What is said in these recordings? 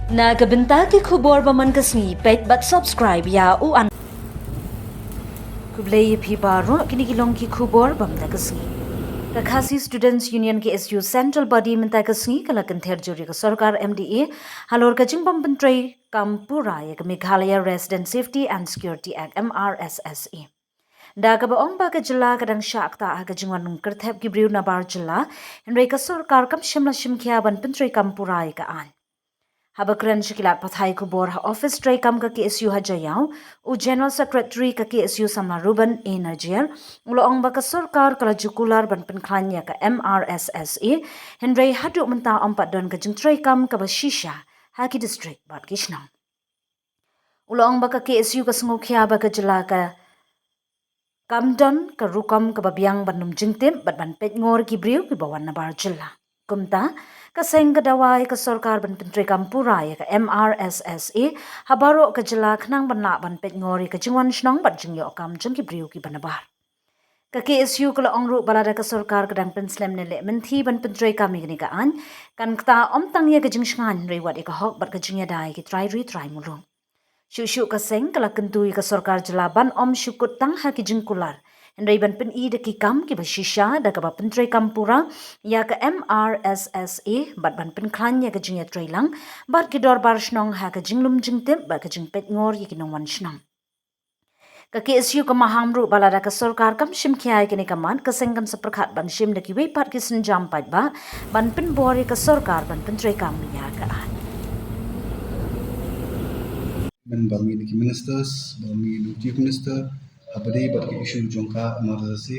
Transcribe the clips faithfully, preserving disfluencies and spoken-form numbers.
Na ka bynta ki khubor ba man ka sngi, peit bad subscribe ïa u an. Khublei ïa phi baroh, kine ki long ki khubor ba man ka sngi. Ka Khasi Students Union, K S U, Central Body mynta ka sngi ka la kynther jur ïa ka sorkar M D A halor ka jingbym pyntrei kam pura ïa ka Meghalaya Resident Safety and Security Act, M R S S A. Da kaba ong ba ka jylla ka dang shah ktah ha ka jingwan kyrthep ki briew nabar jylla, hynrei ka sorkar kam shym la shim khia ban pyntrei kam pura ïa ka aiñ. Haba kren sha ki lad pathai khubor ha office treikam ka K S U ha Jaïaw, u General Secretary ka K S U Samla Reuben A Najiar, u la ong ba ka sorkar ka la ju kular ban pynkhlaiñ ïa ka M R S S A, hynrei haduh mynta ym pat don ka jingtreikam kaba shisha ha ki district bad ki shnong. U la ong ba ka K S U ka sngewkhia ba ka jylla ka kam don ka rukom kaba biang ban lum jingtip bad ban peit ngor ki briew kiba wan nabar jylla. Kumta, ka seng ka dawa ïa ka sorkar ban pyntrei kam pura ïa ka M R S S A ha baroh ka jylla khnang ban lah ban peit ngor ïa ka jingwan shnong bad jingïoh kam jong ki briew kiba nabar. Ka K S U ka la ong ruh ba lada ka sorkar ka dang pynslem ne leh mynthi ban pyntrei kam ïa kane ka aiñ, kan ktah ym tang ïa ka jingshngaiñ hynrei wat ïa ka hok bad ka jingïada ïa ki trai ri trai muluk. Shuh shuh ka seng ka la kyntu ïa ka sorkar jylla ban ym shu kut tang ha ki jingkular, hynrei ban pyni da ki kam kiba shisha da kaba pyntrei kam pura ïa ka M R S S A bad ban pynkhlaiñ ïa ka jingïatreilang bad ki dorbar shnong ha ka jinglum jingtip bad ka jingpeit ngor ïa ki nongwan shnong. Ka K S U ka maham ruh ba lada ka sorkar kam shim khia ïa kane ka mat, ka seng kan sa pyrkhat ban shim da kiwei pat ki sienjam paidbah ban pynbor ïa ka sorkar ban pyntrei kam ïa ka aiñ. Mynba mih na ki ministers, ba mih na u chief minister, haba dei bad ka issue jong ka M R S S A,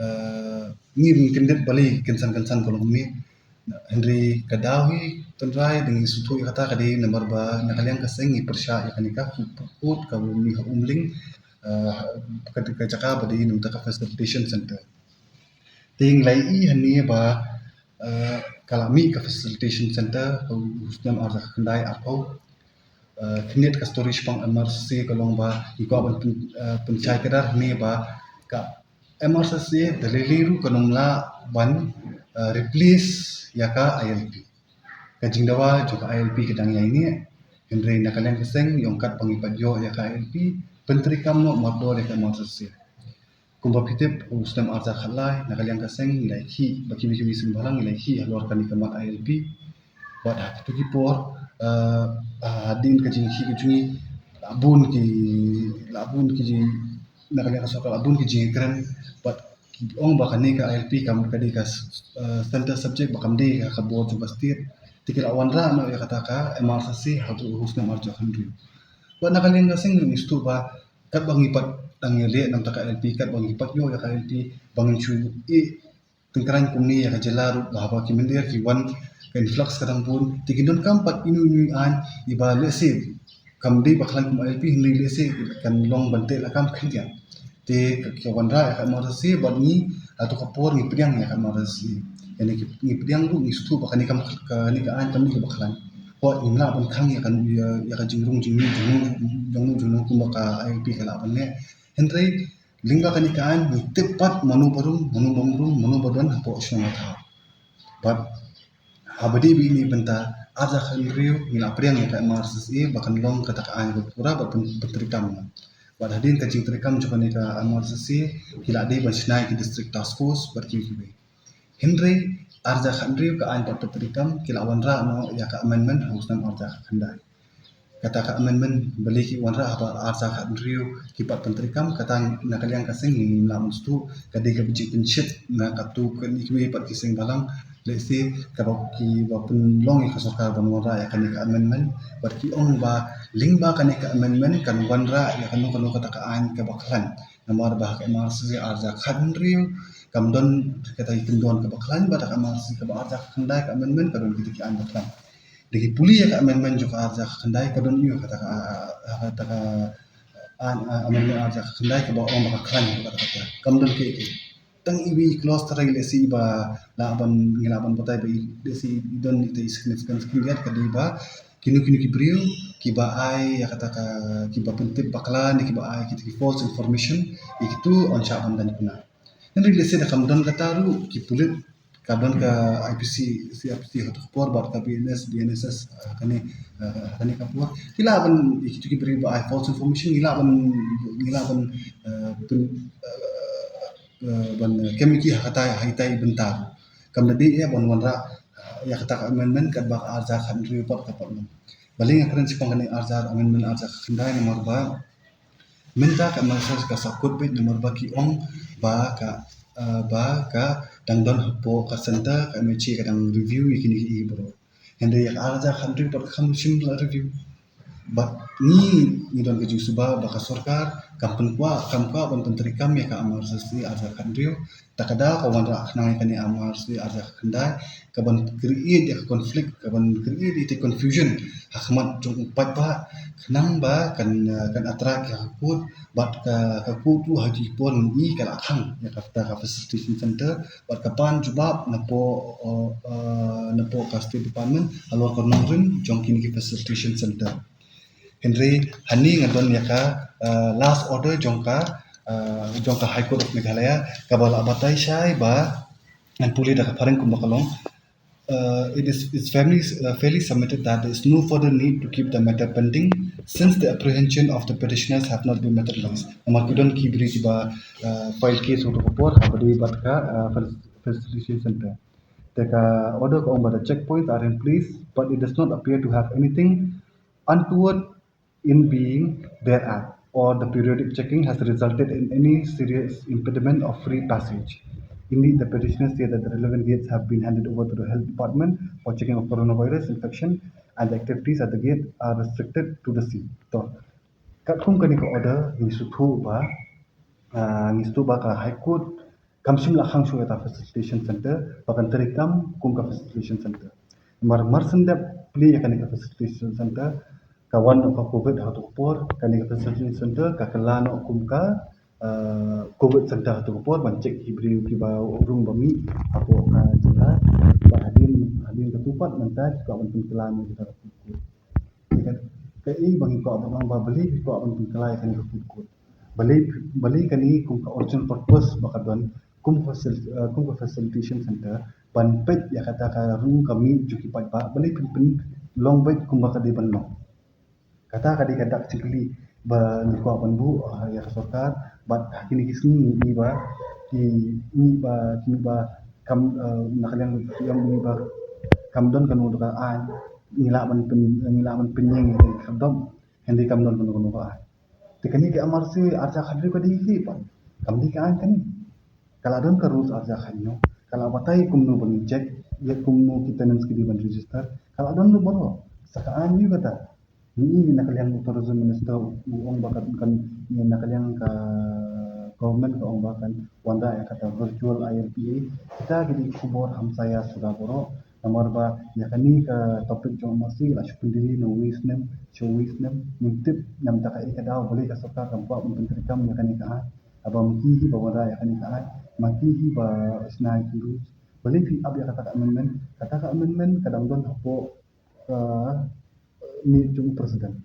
eh, ngi ruh ngi kyndit balei kynsan kynsan ka long mih. Hynrei ka daw hi tynrai da ngi sngewthuh ïa kata ka dei namar ba na ka liang ka seng ngi pyrshah ïa kane ka food, food court kaba mih ha Umling, eh, ka, ka jaka ba dei na ka Facilitation Center. Te ngi la ïohi hangne ba, eh, ka la mih ka Facilitation Center ha u snem ar hajar khyndai arphew. Eh, khyndiat ka story shaphang M R S S A ka long ba ngi kwah ban pyn, eh, pynshai kdar hangne ba ka M R S S A da lei lei ruh kan ym lah ban, eh, replace ïa ka I L P. Ka jingdawa jong ka I L P ka dang ïaineh, hynrei na ka liang ka seng ngi ong katba ngi pat ïoh ïa ka I L P, pyntreikam noh mardor ïa ka M R S S A. Kumba phi tip, u snem ar hajar khatlai na ka liang ka seng ngi la ïakhih, ba kiwei kiwei seng bhalang ngi la ïakhih halor kane ka mat I L P. Bad ha kito ki por, eh, hadien ka jingïakhih ka jong ngi, la bun ki, la bun ki jing, na ka liang ka sorkar la bun ki jingkren, bad ki ong ba kane ka I L P kam, ka dei ka, eh, center subject ba kam dei ha ka bor jong ka state. Te ki la wanrah noh ïa kata ka M R S S A ha u snem ar hajar khathynriew. Bad na ka liang ka seng ngi sngewthuh ba katba ngi pat dang ïaleh na ka I L P, katba ngi pat ïoh ïa ka I L P, ba ngin shu ïeh tyngkhraiñ kumne ïa ka jylla ruh, ba haba ki mynder ki wan, ka influx ka dang bun, te kin donkam pat ino ino i aiñ iba lehse kam dei ba khlaiñ kum I L P, hynrei lehse kan long ban teh lakam khyndiat. Te ka, ka wanrah ïa ka M R S S A bad ngi, hato ka por ngi pdiang ïa ka M R S S A. Ïa ngi, ngi pdiang ruh ngi sngewthuh ba kane kam, kane ka aiñ kam dei kaba khlaiñ. Wat ngim lah ban khang ïa ka, ïa, ïa ka jingrung jingmih jong no jong no jong no kumba ka I L P ka lah ban leh. Hynrei lyngba kane ka aiñ ngi tip pat mano ba rung, mano bym rung, mano ba don hapoh shnong ka thaw. Bad haba dei ba ine i bynta, ar hajar khathynriew ngi la pdiang ïa ka M R S S A ba kan long kata ka aiñ ba pura bad pyn, pyntreikam. Bad hadien ka jingtreikam jong kane ka M R S S A ki la dei ban shna ïa ki District Task Force bad kiwei kiwei. Hynrei ar hajar khathynriew ka aiñ pat pyntreikam, ki la wanrah noh ïa ka amendment ha u snem ar hajar khatkhyndai. Kata ka amendment balei ki wanrah haba ar hajar khathynriew ki pat pyntreikam, kata na ka liang ka seng ngim lah ban sngewthuh, ka dei kaba jingpynshit na kato kane kiwei pat ki seng bhalang, lehse kaba kiba pynlong ïa ka sorkar ban wanrah ïa kane ka amendment. Bad ki ong ba lyngba kane ka amendment kan wanrah ïa kano kano kata ka aiñ kaba khlaiñ. Namar ba ha ka M R S S A ar hajar khathynriew kam don kata ki kyndon kaba khlaiñ, bad ha ka M R S S A kaba ar hajar khatkhyndai ka amendment ka don kita ki aiñ ba khlaiñ. Da ki pule ïa ka amendment jong ka ar hajar khatkhyndai ka don ïa kata ka, ah, kata ka, ah, ah, amendment ar hajar khatkhyndai kaba ong ba ka khlaiñ kata kata. Kam don kiei kiei. Tang iwei i clause tharai lehse ba lah ban, ngi lah ban batai ba i lehse i don ita i significance khyndiat ka dei ba kino kino ki briew kiba ai ïa kata ka, kiba pyntip bakla ne kiba ai kita ki false information, ïa kito yn shah ban daiñ kuna. Hynrei lehse da kam don kata ruh ki pulit ka don ka I P C, C RPC ha kato ka por bad ka B N S, B N S S, ah, kane, ah, kane ka por. Ki lah ban, ïa kito ki briew ba ai false information, ngi lah ban, ngi lah ban, ah, pyn, ah, ah, ban, ah, kem ïa ki ha katai, ha itai i bynta. Kam da dei ïa ban wanrah, ah, ïa kata ka amendment katba ka arhajar khathynriew pat ka pat long. Balei nga kren shaphang kane arhajar, amendment arhajar khatkhyndai namar ba mynta ka M R S S ka sahkut beit namar ba ki ong ba ka, ah, ba ka dang don hapoh ka center, ka M H A ka dang review ïa kine kiei baroh. Hynrei ïa ka arhajar khathynriew pat kam shym la review. Bad ngi, ngi don ka jingsuba ba ka sorkar kam pynkwah, kam kwah ban pyntreikam ïa ka M R S S arhajar khathynriew. Ta ka daw ka wanrah khnang ïa kane M R S S arhajar khatkhyndai, ka ban create ïa ka conflict, ka ban create ïa ka confusion ha khmat jong u paidbah, khnang ba kan, eh, kan attract ïa ka kut, bad ka, ka kut ruh ha ki por ngi ka la khang ïa kata ka facilitation center, bad ka pan jubab napoh, eh, eh, napoh ka State Department halor ka nongrim jong kine ki facilitation center. Hynrei hangne nga don ïa ka, eh, last order jong ka, eh, jong ka High Court of Meghalaya, kaba la batai shai ba, ngan pule da ka phareng kumba ka long. Uh, it is, it's fairly, uh, fairly submitted that there is no further need to keep the matter pending since the apprehension of the petitioners have not been materialized. Namar ki don ki briew kiba, uh, file case ha kato ka por, ha ba dei bad ka, uh, fac-, facilitation center. Te ka order ka ong ba the checkpoints are in place, but it does not appear to have anything untoward in being thereat, or the periodic checking has resulted in any serious impediment of free passage. Indeed, the petitioners say that the relevant gates have been handed over to the health department for checking of coronavirus infection, and the activities at the gate are restricted to the same. To, katkum kane ka order, ngi sngewthuh ba, ah, ngi sngewthuh ba ka High Court kam shym la khang shuh ïa ka facilitation center ba kan treikam kum ka facilitation center. Mar, mar shen dep plie ïa kane ka facilitation center, ka wan noh ka covid ha kato ka por, kane ka facilitation center ka kylla noh kum ka, eh, covid center ha kato ka por ban check ki briew kiba rung ba mih hapoh ka jylla. Bad hadien, hadien katto pat mynta ki kwah ban pynkylla noh ïa ka covid. Ïa ka, kaei ba ngi kwah ban ong ba balei ki kwah ban pynkylla ïa kane ka covid. Balei, balei kane kum ka original purpose ba ka don kum facil-, eh, kum ka facilitation center ban peit ïa kata ka rung ka mih jong ki paidbah, balei phin pynlong beit kumba ka dei ban long. Kata ka dei ka dak jingkylli ba ngi kwah ban buh, eh, ïa ka sorkar, bad ha kine ki sngi ngi i ba, ki, ngi i ba, ki i ba kam, eh, na ka liang ki ong ngi i ba kam don kano ka aiñ, ngi lah ban pyn, ngi lah ban pynïeng ïa ka dom. Hynrei kam don kano kano ka aiñ. Te kane ka M R S S arhajar khathynriew ka dei hi pat. Kam dei ka aiñ kane. Ka la don ka rules arhajar khathynñiew. Ka la batai kumno ban check, ïa kumno ki tenants ki dei ban register. Ka la don ruh baroh. Sa ka aiñ aïu kata. Ngi i na ka liang u tourism minister u ong ba kan, kan, na ka liang ka government ka ong ba kan wanrah ïa kata virtual I L P A. Kita ki dei khubor hamsaïa suda baroh. Namar ba ïa kane ka topic jong M R S S la shu pyndihi na uwei u snem sha uwei u snem, ngim tip namar kaei ka daw, balei ka sorkar kam kwah ban pyntreikam ïa kane ka aiñ. Haba ma ki hi ba wanrah ïa kane ka aiñ, ma ki hi ba shna ïa ki rules, balei phi ap ïa kata ka amendment? Kata ka amendment ka dang don hapoh, eh, miej jong u president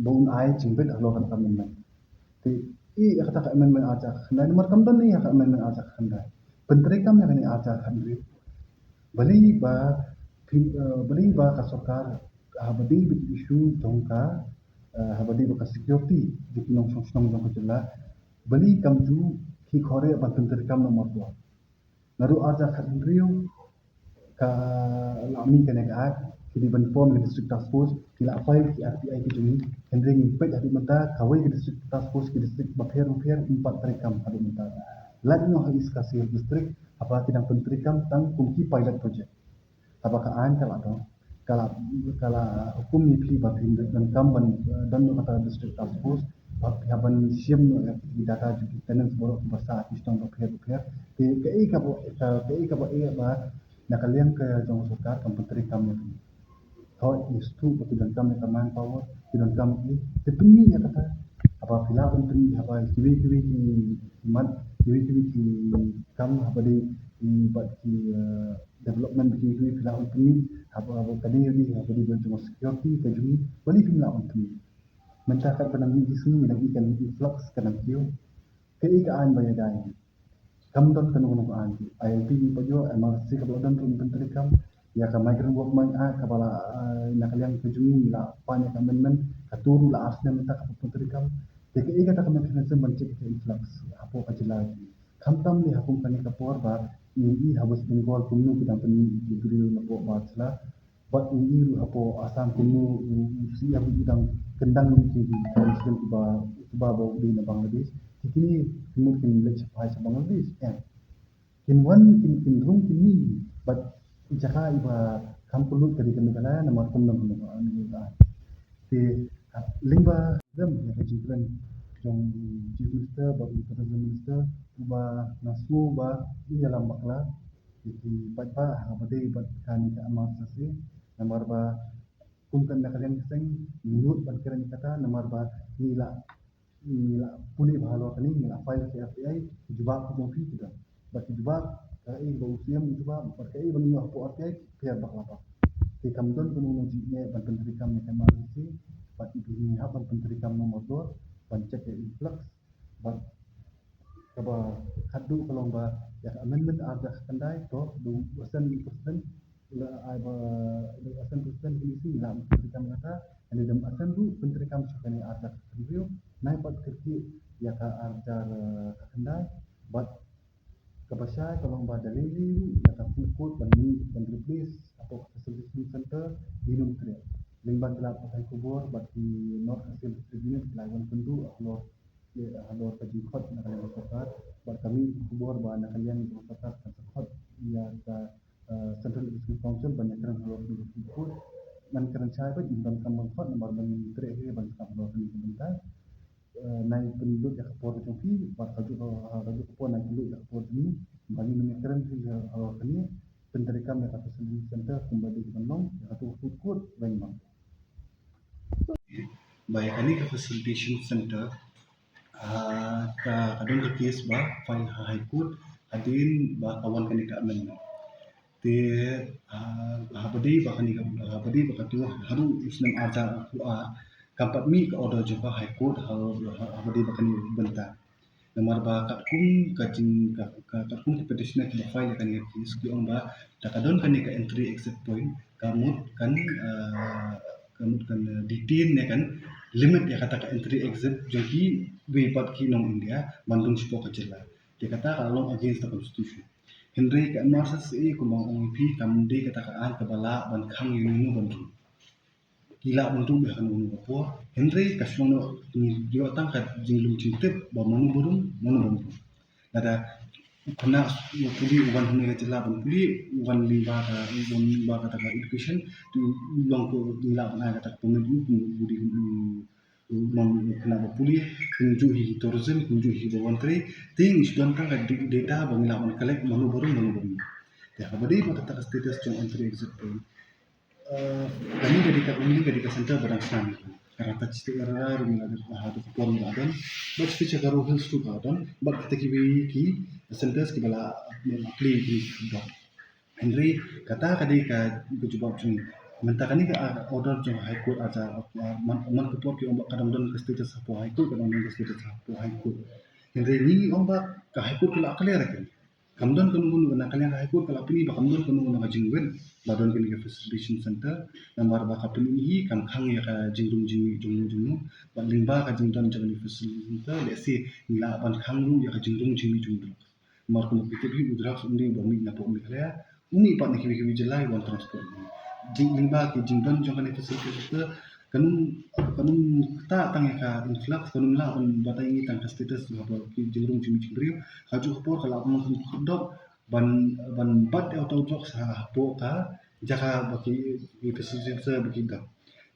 ba un ai jingbit halor kata ka amendment. Te i ïa kata ka amendment arhajar khatkhyndai, namar kam don ïa ka amendment arhajar khatkhyndai. Pyntreikam ïa kane arhajar khathynriew. Balei ba phi, eh, balei ba ka sorkar, haba dei bad issue jong ka, eh, haba dei bad ka security jong ki nongshong shnong jong ka jylla, balei kam ju khie khoreh ban pyntreikam noh marwei. Naduh arhajar khathynriew ka la mih kane ka aiñ, ki dei ban form ka district task force, ki la file ki R T I ki jong ngi, hynrei ngi peit haduh mynta kawei ka district task force, ki district bapher bapher, ym pat treikam haduh mynta. Lait noh ha East Khasi Hills District, haba ki dang pyntreikam tang kum ki pilot project. Haba ka aiñ ka la don, ka la, ka la hukum ïa phi ba phin donkam ban, eh, don noh kata district task force, ba phi hap ban shim noh ïa ki data jong ki tenants baroh kiba sah ha ki shnong bapher bapher. Te kaei kaba, ka, kaei kaba ïa ba na ka liang ka jong ka sorkar kam pyntreikam ïa phi. Hooid, ngi sngewthuh ba ki donkam ïa ka manpower, ki donkam ïa ki, te pynmih ïa kata. Haba phi lah ban pynmih, haba kiwei kiwei ki mat, kiwei kiwei ki kam, haba dei ki bad ki, eh, development ba kiwei kiwei phi lah ban pynmih, haba, haba ka dei, haba dei ban jong security ka jong ngi, balei phim lah ban pynmih? Mynta katba nang mih ki sngi nang i kan influx ka dang kiew. Kaei ka aiñ ba ïada ïa ngi? Kam don kano kano ka aiñ. I L P ngi pat ïoh, M R C kaba la don ruh ngi pyntreikam. Ïa ka Migrant Workers Act kaba la, eh, na ka liang ka jong ngi la pan ïa ka amendment, kato ruh la ar snem mynta kaba pyntreikam. Te kaei kata ka mechanism ban check ka influx hapoh ka jylla jong ngi. Khamtam lei ha kum kane ka por ba ngi i ha West Bengal kumno ki dang pynmih ki briew napoh bar jylla. Bad ngi i ruh hapoh Assam kumno u, u C M u dang kyndang ïa ki, ki, ki resident kiba, kiba ba u dei na Bangladesh. Te kine ki mut kin leit shaphai sha Bangladesh. Em. Kin wan kin, kin rung kin mih. Bad i jaka iba kham kylluid ka dei ka Meghalaya namar kumno kumno ka, ka, ka. Te, ha, lyngba jam ïa ka jingkren jong Chief Minister bad u Tourism Minister uba nga sngew ba i ïalam bakla. Ïa ki paidbah ha kaba dei bad kane ka M R S S A namar ba kum ka na ka liang ka seng ngi nud ban kren ïa kata namar ba ngi la, ngi la pule bha halor kane, ngi la file ki R T I, ki jubab ki jong phi ki don. Bad ki jubab kaei ba u C M u jubab bad kaei ba ngi ïoh hapoh R T I ki pher bakla bha. Te kam don kano kano jingeh ban pyntreikam ïa ka M R S S A bad ngi hap ban pyntreikam namar dor ban check ïa influx. Bad kaba khatduh ka long ba ïa ka amendment ar hajar khyndai to da u Assembly President la ai ba da u Assembly President ki lisi la pyntreikam kata, hynrei da u Assembly pyntreikam sha kane ar hajar khathynriew, nai pat kyrkieh ïa ka ar hajar, eh, khyndai. Bad kaba shai ka long ba da lei lei ruh ïa ka food court ban mih ban replace hapoh ka facilitation center ym treh. Lyngba ki lad pathai khubor bad ki North Khasi Hills District Unit ki la wan kynduh halor, ïa, halor ka jingkhot na ka liang ka sorkar, bad ka mih ka khubor ba na ka liang ka sorkar kan sa khot ïa ka, eh, Central Executive Council ban ïakren halor kane ka food court. Ngan kren shai beit, ngim donkam ban khot namar ba ngim treh hi ban sngap halor kane ka bynta. Eh, nai pynlut ïa ka por ka jong phi, bad kajuh ka, eh, kajuh ka por nai pynlut ïa ka por jong ngi, ba ngin ïakren hi halor kane, pyntreikam ïa ka facility center kumba dei ban long, ïa kato ka food court, weng bang. Ba ïa kane ka facilitation center, ah, ka, ka don ka case ba file ha High Court hadien ba ka wan kane ka amendment. Te, ah, haba dei ba kane ka, haba dei ba kato haduh u snem ar hajar arphew ar kam pat mih ka order jong ka High Court ha, ha, haba dei ba kane ka bynta. Namar ba katkum ka jing, ka, ka, katkum ki petitioner kiba file ïa kane ka case ki ong ba lada ka don kane ka entry exit point ka mut kan, eh, ka mut kan, eh, detain ne kan limit ïa kata ka entry exit jong kiwei pat ki nong India ban rung shapoh ka jylla. Te kata ka long against the constitution. Hynrei ka M R S S A kumba nga ong ïa phi kam dei kata ka aiñ kaba lah ban khang ïa uno uno ban rung. Ki lah ban rung beit ha kano kano ka por. Hynrei ka shnong noh ngi ïoh tang ka jinglum jingtip ba mano ba rung, mano ba rung. Lada u khynnah u pule u wan hangne ka jylla ban pule, u wan lyngba ka, u wan lyngba kata ka education, te u long ko ngi lah ban ai kata ka permit u, u, u dei u, u long u khynnah ba pule, kumjuh hi ki tourism, kumjuh hi ba wan trei, te ngi shu don tang ka da-, data ba ngi lah ban collect mano ba rung, mano ba rung. Te haba dei ba kata ka status jong entry exit point. Eh, kane ka dei ka, kane ka dei ka center ba dang sdang. Ka Rangkachite area ruh ngi la don, ha, ha ka por ngi la don. Bad sha Garo Hills ruh ka don. Bad kita kiwei ki centers kiba la, la plie ki don. Hynrei kata ka dei ka, ka jubab jong ngi. Mynta kane ka, ah, order jong High Court ar hajar, ah, man, man ka por ki ong ba ka dang don ka status hapoh High Court, ka dang don ka status hapoh High Court. Hynrei ngi ong ba ka High Court ka la clear ïa kane. Kam don kano kano, na ka liang ka High Court ka la pyni ba kam don kano kano ka jingwit ba don kane ka facilitation center, namar ba ka pyni hi kam khang ïa ka jingrung jingmih jong, jong, bad lyngba ka jingdon jong kane facilitation center lehse ngi lah ban khang ruh ïa ka jingrung jingmih jong drugs. Namar kumba phi tip hi u drugs um dei ba mih napoh Meghalaya, u mih pat na kiwei kiwei jylla, u wan transport. Jing, lyngba ki jingdon jong kane facilitation center, kan ym, kan ym ktah tang ïa ka influx, kan ym lah ban batai ïa ngi tang ka status haba ki jingrung jingmih jong ki briew. Kajuh ka por ka lah ban long kaba kordor ban, ban bat ïa uto u drugs ha, hapoh ka jaka ba ki, ki facilitation center ba ki don.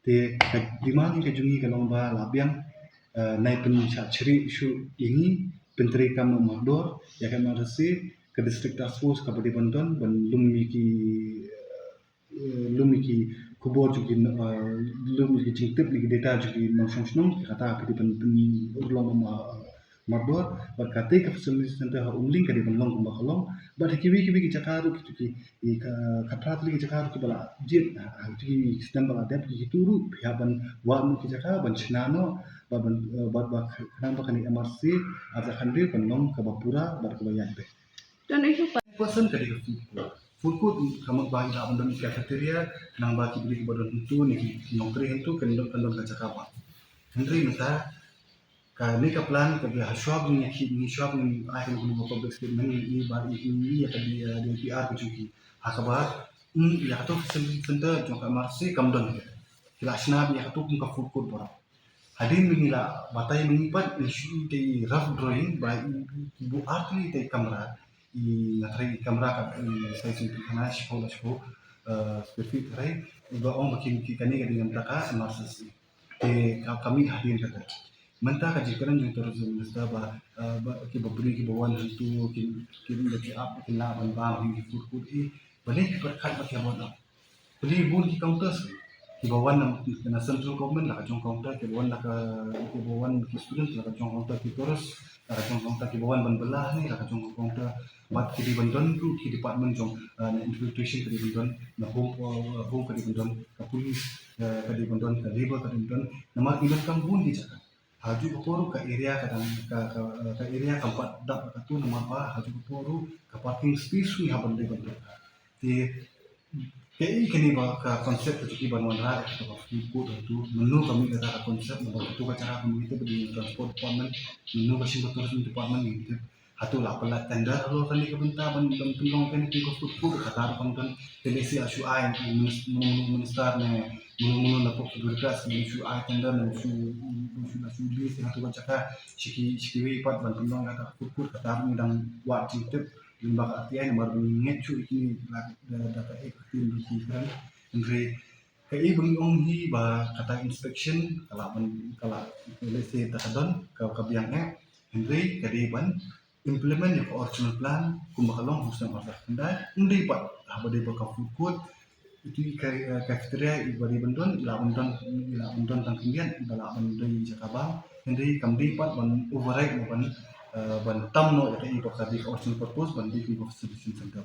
Te ka demand ka jong ngi ka long ba la biang, eh, nai pynshah chri shuh ïa ngi, pyntreikam mardor ïa ka M R S S A, ka District Task Force kaba dei ban don ban lum ïa ki, eh, lum ïa ki khubor jong ki, eh, lum ïa ki jingtip ne ki data jong ki nongshong shnong, kata ka dei ban pynurlong ma, mardor. Bad kata ka facility center ha Umling ka dei ban long kumba ka long. Bad ha kiwei kiwei ki jaka ruh, kito ki, ki ka, ka phra tylli ki jaka ruh kiba la jied, ha, ha kito ki snem ba la dep, kito ruh phi hap ban wad noh ki jaka ban shna noh, bad ban, eh, bad, bad khnang ba kane M R S S A ar hajar khathynriew kan long kaba pura bad kaba ïaid beit. Don issue pa. Person ka dei ka food court. Food court ka mut ba i lah ban don cafeteria, nang ba ki briew kiba don hangtu ne ki nongtrei hangtu kan don, kan don ka jaka ba. Hynrei mynta kane ka plan ka dei ha shuwa ngi, ngi shuwa ngi ai ka public statement ngi i ba i, i, i ïa ka D P R ka jong ki. Ha kaba, mm, ïa kato facility center jong ka M R C kam don. Ki la shna ïa kato kum ka food court baroh. Hadien ba ngi la batai mynta pat ngi shu i te i rough drawing ba i, i, i bu artylli te i kamra, i nga tharai i kamra ka, i size jong i khana shiphew la shiphew, eh, square feet tharai, i ba ong ba ki, ki kane ka dei namar ka M R C C. Te ka, ka mih hadien kata. Mynta ka jingkren jong tourism minister ba, eh, ba ki ba briew ki ba wan hangtu ki, ki, ki ap ki lah ban bam ha ki food court i, balei ki pyrkhat ba ki wan ap. Phi bun ki counters ki ba wan na, na central government la ka jong counter, ki ba wan la ka, ki ba wan ki student la ka jong counter, ki tourist la ka jong counter, ki ba wan ban bylla ne la ka jong counter. Bad ki dei ban don ruh ki department jong, eh, na infiltration ka dei ban don, na home, eh, home ka dei ban don, ka police, eh, ka dei ban don, ka labour ka dei ban don. Namar ki donkam bun ki jaka. Ha ju ka por ruh ka area ka dang ka, ka, ka area kam pat dap katu namar ba ha ju ka por ruh ka parking space ruh ha ban dei ban dei. Te kaei kane ba ka concept ka jong ki ban wanrah ïa kata ka food court hangtu, mynno ka mih kata ka concept, namar katu ka jaka ka mih te ba dei transport department, mynno ka shim ka tourism department ngi tip. Hatu la pynlait tender halor kane ka bynta ban, ban pynlong kane ka food court, kata ruh kam don. Te lehse la shu ai, eh, minis-, mano, mano minister ne mano, mano na pok bureaucrats ne shu ai tender ne shu, shu, la shu list ïa katu ka jaka sha ki, sha kiwei pat ban pynlong ïa kata ka food court, kata ruh ngi dang wad jingtip lyngba ka R T I namar ba ngi ngeit shuh ïa kine la da, da ka ek ka tin ruh ki kren. Hynrei kaei ba ngi ong hi ba kata inspection ka lah ban, ka lah, lehse ta ka don ka, ka biang eh. Hynrei ka dei ban implement ïa ka original plan kumba ka long ha u snem arhajar khyndai. Ym dei pat haba dei ba ka food court, itu i ka, eh, cafeteria i ba dei ban don, i lah ban don, i lah ban don tang khyndiat, i ba lah ban don i jaka bam. Hynrei kam dei pat ban override ne ban, eh, ban tam noh ïa ka i ba ka dei ka original purpose ban dei ka facilitation center.